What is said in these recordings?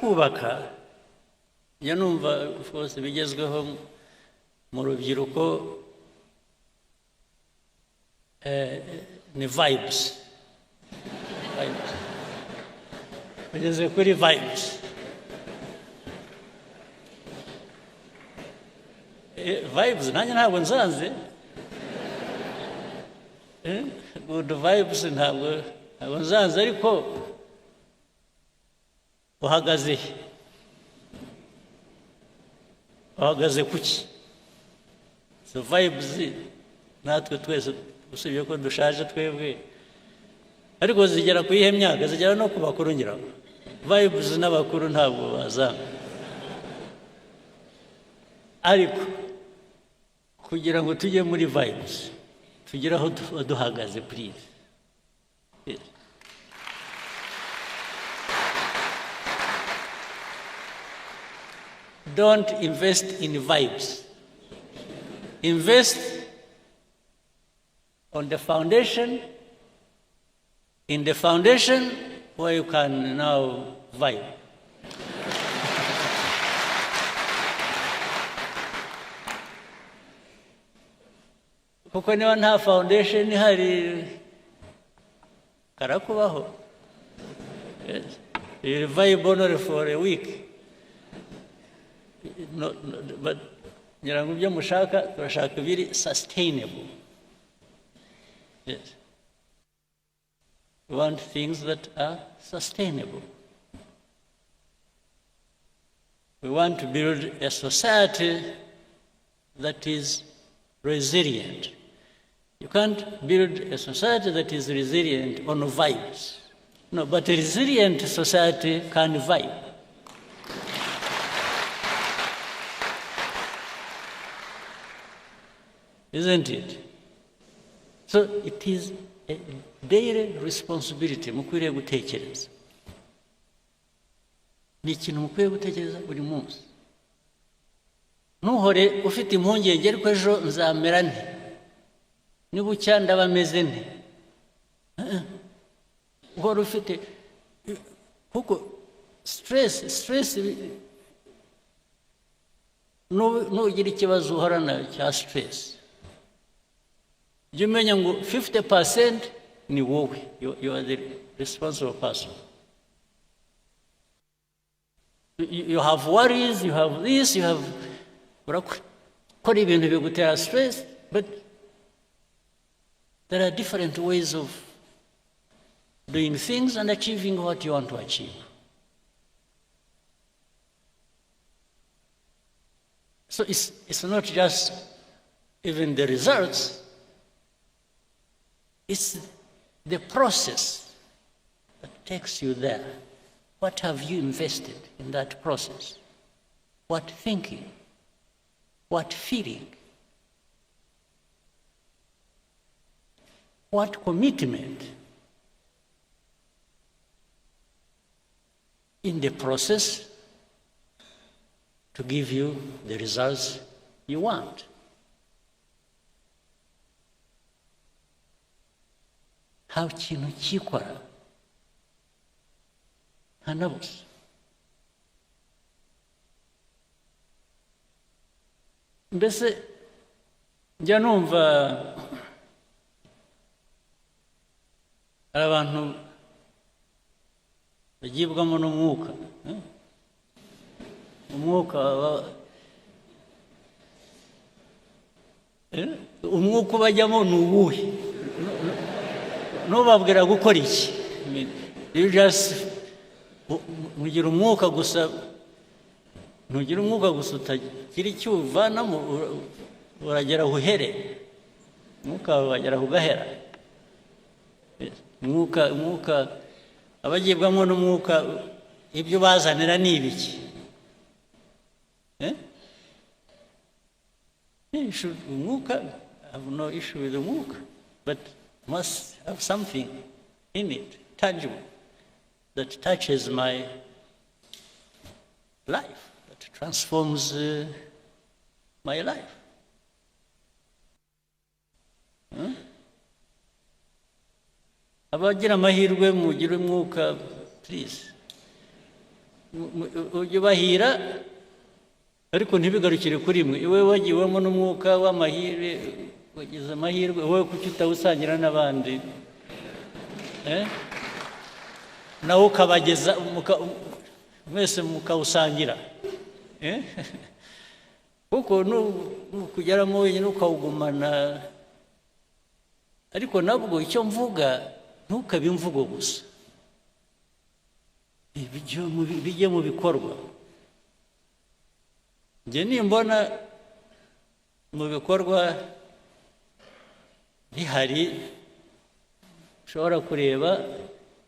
Kubaka, njya numva rwose bigezweho mu rubyiruko, ni vibes. Vibes. Bageze kuri vibes. Vibes nanjye ntabwo nsanze. Good vibes ntabwo nsanze, ariko uhagaze he? Uhagaze kuki? Izo vibes natwe twese, usibye ko dushaje twebwe, ariko zigera ku iyihe myaka? Zigera no ku bakuru ngira ngo. Vibes n'abakuru ntabwo bazanga, ariko kugira ngo tujye muri vibes, tugere aho tuba duhagaze, please. Yes. Don't invest in vibes. Invest on the foundation, in the foundation where you can now vibe. Kuko niba nta foundation ihari, karakubaho. Yes. You vibe only for a week. No, no, but ngira ngo ibyo mushaka, turashaka ibiri sustainable. Yes. We want things that are sustainable. We want to build a society that is resilient. You can't build a society that is resilient on vibes. No, but a resilient society can vibe. Isn't it? So it is a daily responsibility mukwiriye gutekereza. Ni ikintu mukwiye gutekereza buri munsi. Ntuhore ufite impungenge, ariko ejo nzamera nte? Nibucya ndaba meze nte? Uhora ufite, kuko stress, nugira ikibazo uhorana cya stress, jya umenya ngo 50% ni wowe. You are the responsible person. You have worries, you have this, you have, urakora ibintu bigutera stress, but there are different ways of doing things and achieving what you want to achieve. So it's not just even the results, it's the process that takes you there. What have you invested in that process? What thinking? What feeling? What commitment in the process to give you the results you want? Nta kintu cyikora, nta na busa. Mbese njya numva hari abantu bagibwamo n'umwuka, eh? Umwuka umwuka ubajyamo ni uwuhe? Ntubabwira gukora iki? You just mugira umwuka gusa, ntugira umwuka gusa utagira icyo uvanamo, uragera aho uhere, umwuka wawe wagera aho ugahera. Umwuka abagibwamo n'umwuka, ibyo bazanira ni ibiki? Eh? Umwuka, I have no issue with the umwuka, but must have something in it, tangible, that touches my life, that transforms my life. Abagira amahirwe mugire umwuka, please. Ujye ubahira, ariko ntibigarukire kuri mwe. Iwe wagiwemo n'umwuka w'amahirwe, wagize amahirwe, wowe kuki utawusangira n'abandi? Nawe ukabageza, mwese mukawusangira. Kuko nukugeramo wenyine ukawugumana, ariko nabwo icyo mvuga ntukabe imvugo gusa, bijye mu bikorwa. Njye nimbona mu bikorwa bihari ushobora kureba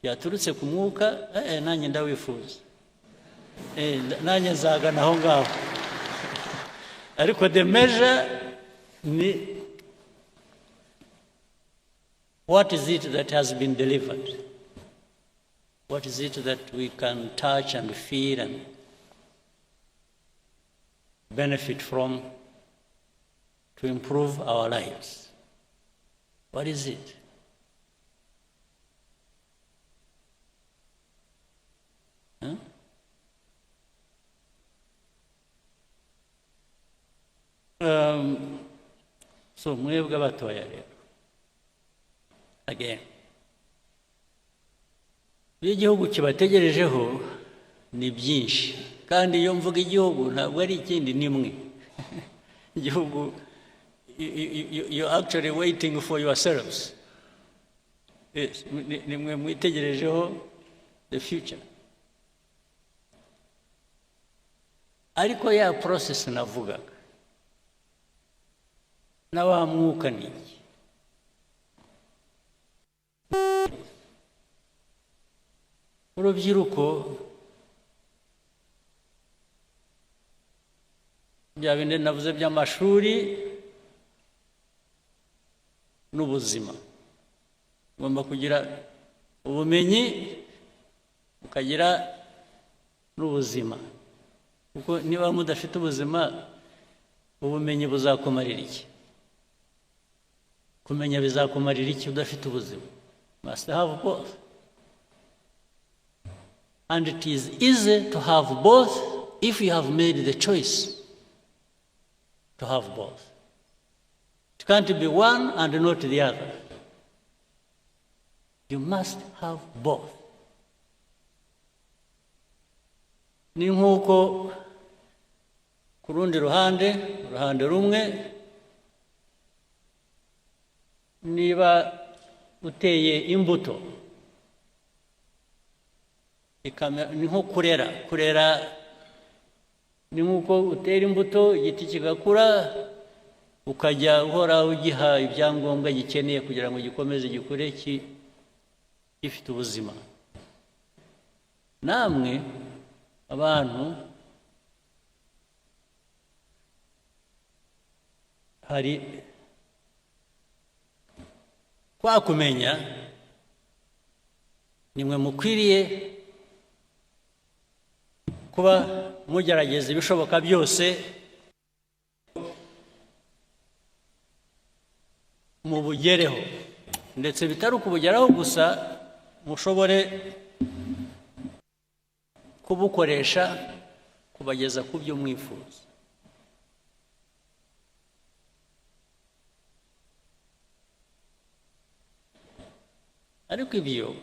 byaturutse ku mwuka, nanjye ndawifuza, nanjye nzagana aho ngaho. Ariko the measure ni what is it that has been delivered? What is it that we can touch and feel and benefit from to improve our lives? What is it? Huh? So mwebwe abatoya rero, again, iyo igihugu kibategerejeho ni byinshi, kandi iyo mvuga igihugu ntabwo ari ikindi, ni mwe. Igihugu, you're actually waiting for yourselves. Yes, ni mwe mwitegerejeho the future. Ariko ya process navugaga na wa mwuka ni iki? Urubyiruko, bya bindi navuze by'amashuri n'ubuzima, ugomba kugira ubumenyi ukagira n'ubuzima, kuko niba mudafite ubuzima, ubumenyi buzakumarira iki? Kumenya bizakumarira iki udafite ubuzima? Must have both, and it is easy to have both if you have made the choice to have both. It can't be one and not the other. You must have both. Ni nk'uko ku rundi ruhande, uruhande rumwe, niba uteye imbuto, ni nko kurera. Kurera ni nk'uko utera imbuto, igiti kigakura, ukajya uhora ugiha ibyangombwa gikeneye kugira ngo gikomeze gikure gifite ubuzima. Namwe abantu hari kwa kumenya, nimwe mukwiriye kuba mugerageza ibishoboka byose mubugereho, ndetse bitari ukubugeraho gusa, mushobore kubukoresha kubageza ku byo mwifuza. Ariko ibyo